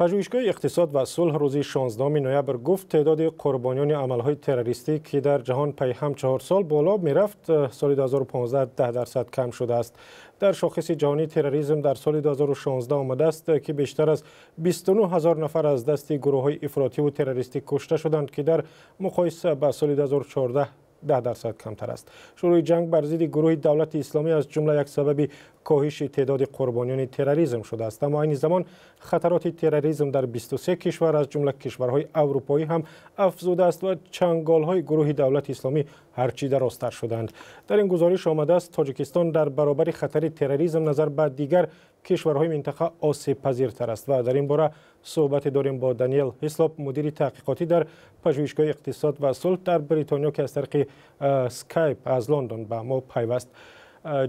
Пажӯҳишгоҳи иқтисод ва сулҳ рӯзи 16 ноябр гуфт, теъдоди қурбониёни амалҳои террористӣ, ки дар ҷаҳон пайҳам 4 сол боло мерафт, соли 2015 10% кам шудааст. Дар шохиси ҷаҳонии терроризм дар соли 2016 омадааст, ки бештар аз 29 ҳазор нафар аз дасти гурӯҳҳои ифротиву террористӣ кушта шуданд, ки дар муқоиса ба соли 2014 10% камтар аст. Шурӯи ҷанг бар зидди гурӯҳи Давлати Исломӣ аз ҷумла як сабаби коҳиши теъдоди қурбониёни терроризм шудааст. Аммо айни замон хатароти терроризм дар 23 кишвар, аз ҷумла кишварҳои аврупоӣ ҳам афзудааст ва чанголҳои гурӯҳи Давлати Исломӣ ҳарчи дарозтар шуданд. Дар ин гузориш омадааст, Тоҷикистон дар баробари хатари терроризм назар ба дигар кишварҳои минтақа осебпазиртар аст ва дар ин бора суҳбате дорем бо Даниэл Ҳислоп, мудири таҳқиқотӣ дар Пажӯҳишгоҳи иқтисод ва сулҳ дар Бритониё, ки аз тариқи Скайп аз Лондон ба мо пайваст.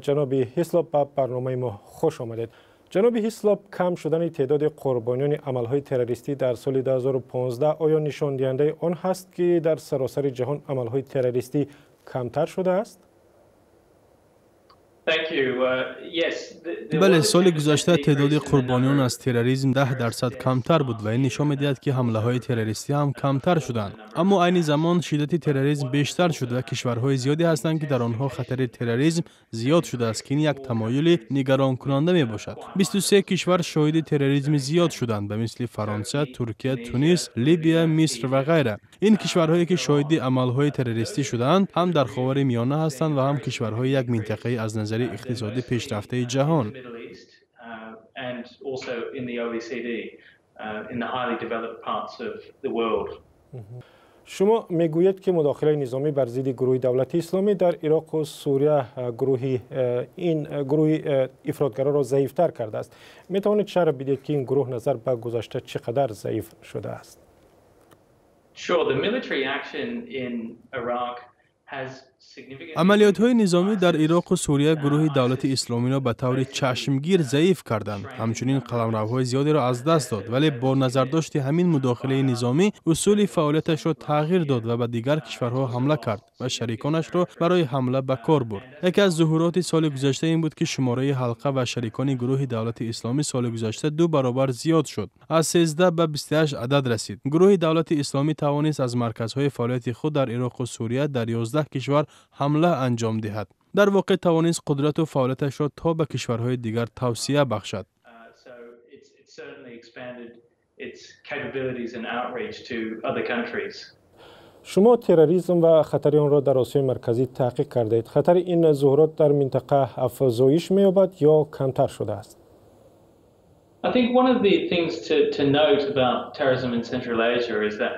Ҷаноби Ҳислоп, ба барномаи мо хуш омадед. Ҷаноби Ҳислоп, кам шудани теъдоди қурбониёни амалҳои террористӣ дар соли 2015 оё нишондиҳандаи он ҳаст, ки дар саросари ҷаҳон амалҳои террористӣ камтар шудааст? Бале, соли гузашта теъдоди қурбониён аз терроризм 10% камтар буд ва ин нишон медиҳад, ки ҳамлаҳои террористӣ ҳам камтар шуданд. Аммо айни замон шиддати терроризм бештар шуд ва кишварҳои зиёде ҳастанд, ки дар онҳо хатари терроризм зиёд шудааст, ки ин як тамоюли нигаронкунанда мебошад. 23 кишвар шоҳиди терроризми зиёд шуданд, ба мисли Фаронса, Туркия, Тунис, Либия, Миср ва ғайра. Ин кишварҳое, ки шоҳиди амалҳои террористӣ шудаанд, ҳам дар Ховари Миёна ҳастанд ва ҳам кишварҳои як минтақаи аз назари иқтисодӣ пешрафтаи ҷаҳон. And also in the OECD, in the highly developed parts of the world. Шумо мегӯед, ки мудохилаи низомӣ бар зидди гурӯҳи Давлати Исломӣ дар Ироқу Сурия гурӯҳи ин гурӯҳи ифротгароро заифтар кардааст. Метавонед шарҳ бидиҳед, ки ин гурӯҳ назар ба гузашта чӣ қадар заиф шудааст? Sure, the military action in Iraq Амалиётҳои низомӣ дар Ироқу Сурия гурӯҳи Давлати Исломиро ба таври чашмгир заиф карданд, ҳамчунин қаламравҳои зиёдеро аз даст дод. Вале бо назардошти ҳамин мудохилаи низомӣ усули фаъолияташро тағйир дод ва ба дигар кишварҳо ҳамла кард ва шариконашро барои ҳамла ба кор бурд. Яке аз зуҳуроти соли гузашта ин буд, ки шумораи ҳалқа ва шарикони гурӯҳи Давлати Исломӣ соли гузашта ду баробар зиёд шуд, аз 13 ба 28 адад расид. Гурӯҳи Давлати Исломӣ тавонист аз марказҳои фаъолияти худ дар Ироқу Сурия дар 11 кишвар ҳамла анҷом диҳад. Дар воқеъ тавонист қудрату фаъолияташро то ба кишварҳои дигар тавсеа бахшад. So it's certainly expanded its capabilities and outreach to other countries. Шумо терроризм ва хатари онро дар Осиёи Марказӣ таҳқиқ кардаед. Хатари ин зуҳурот дар минтақа афзоиш меёбад ё камтар шудааст? I think one of the things to note about terrorism in Central Asia is that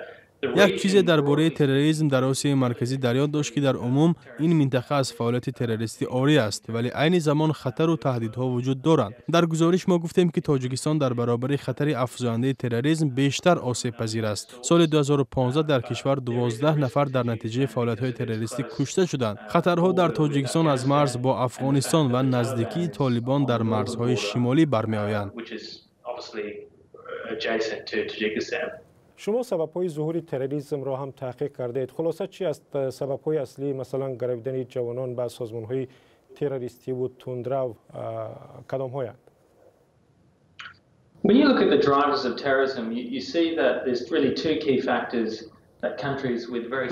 Як чизе дар бораи терроризм дар Осиёи Марказӣ дар ёд дошт, ки дар умум ин минтақа аз фаъолияти террористӣ орӣ аст, вале айни замон хатару таҳдидҳо вуҷуд доранд. Дар гузориш мо гуфтем, ки Тоҷикистон дар баробари хатари афзояндаи терроризм бештар осебпазир аст. Соли 2015 дар кишвар 12 нафар дар натиҷаи фаъолиятҳои террористӣ кушта шуданд. Хатарҳо дар Тоҷикистон аз марз бо Афғонистон ва наздикии Толибон дар марзҳои шимолӣ бармеоянд. Шумо сабабҳои зуҳури терроризмро ҳам таҳқиқ кардаед. Хулоса чи аст? Сабабҳои аслӣ, масалан, гаравидани ҷавонон ба созмонҳои террористиву тундрав кадомҳоянд? When you look at the drivers of terrorism, you see that there's really two key factors.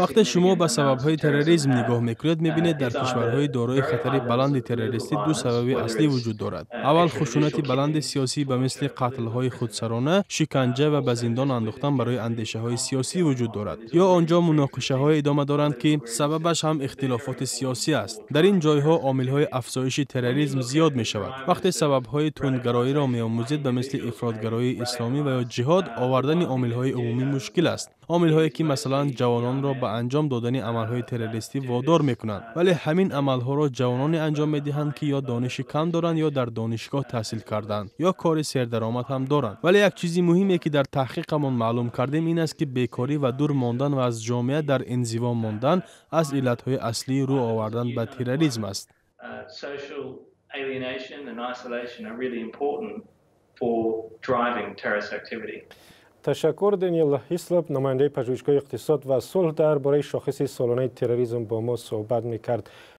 Вақте шумо ба сабабҳои терроризм нигоҳ мекунед, мебинед, дар кишварҳои дорои хатари баланди террористӣ ду сабаби аслӣ вуҷуд дорад. Аввал, хушунати баланди сиёсӣ, ба мисли қатлҳои худсарона, шиканҷа ва ба зиндон андохтан барои андешаҳои сиёсӣ вуҷуд дорад, ё он ҷо муноқишаҳое идома доранд, ки сабабаш ҳам ихтилофоти сиёсӣ аст. Дар ин ҷойҳо омилҳои афзоиши терроризм зиёд мешавад. Вақте сабабҳои тундгароиро меомӯзед, ба мисли ифротгароии исломӣ ва ё ҷиҳод, овардани омилҳои умумӣ мушкил аст, омилҳое ки, масалан, ҷавононро ба анҷом додани амалҳои террористӣ водор мекунанд. Вале ҳамин амалҳоро ҷавононе анҷом медиҳанд, ки ё дониши кам доранд, ё дар донишгоҳ таҳсил карданд, ё кори сердаромад ҳам доранд. Вале як чизи муҳиме, ки дар таҳқиқамон маълум кардем, ин аст, ки бекорӣ ва дур мондан ва аз ҷомеа дар инзиво мондан аз иллатҳои аслии рӯ овардан ба терроризм аст. Alienation and isolation are really important for driving terrorist activity. Ташаккур. Даниэл Ҳислоп, намояндаи Пажӯҳишгоҳи иқтисод ва сулҳ, дар бораи шохиси солонаи терроризм бо мо суҳбат мекард.